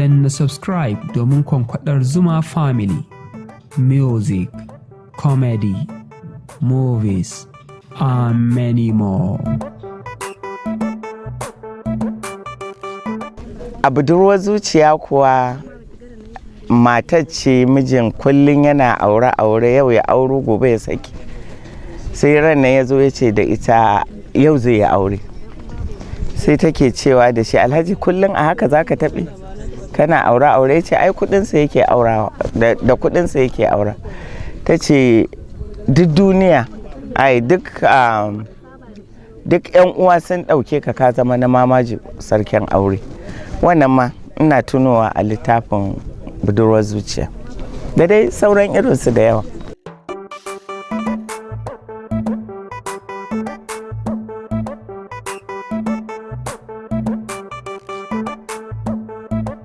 Danna subscribe domin kwankwadar Zuma Family. Music, comedy, movies, and many more. A Budurwar Zuciya kuwa, matar ce mijin kullum yana aure aure, yau ya auro, gobe ya saki. Sai ran nan ya zo ya ce da ita yau zai yi aure. Sai take cewa da shi, "Alhaji, kullum a haka zaka taɓe kana aure aure?" Ce, "Ai kudinsa yake aura, da kudinsa yake aura." Ta ce, "Duk duniya, ai duk yan uwa sun ɗauke ka, ka zama na mamaji sarkin aure." Wannan ma ina tunowa a littafin Budurwar Zuciya, da dai sauran irinsu da yawa.